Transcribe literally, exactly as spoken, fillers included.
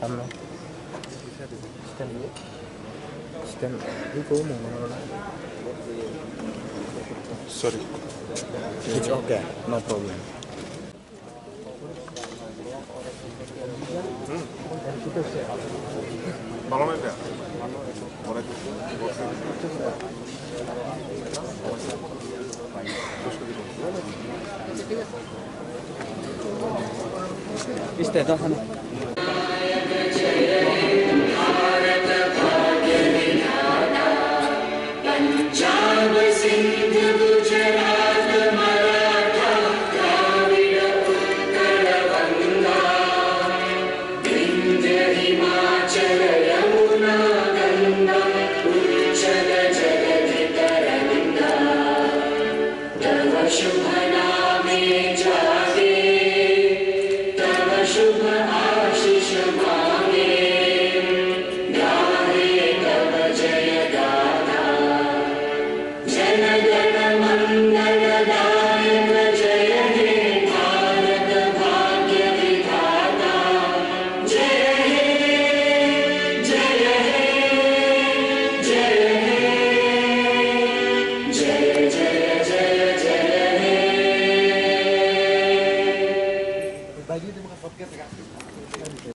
Tamno. Stand. Stand. Iko mo. Sorry. It's okay. No problem. Punjab सिंध गुजरात मराठा द्राविड़ उत्कल बंगा विंध्य हिमाचल यमुना गंगा उच्छल जलधि तरंगा। तव शुभ नामे जागे, तव शुभ आशीष मांगे, गाहे तव जय गाथा। जन गण मंगल दायक जय हे भारत भाग्य विधाता। जय हे, जय हे, जय हे, जय, जय, जय, जय हे।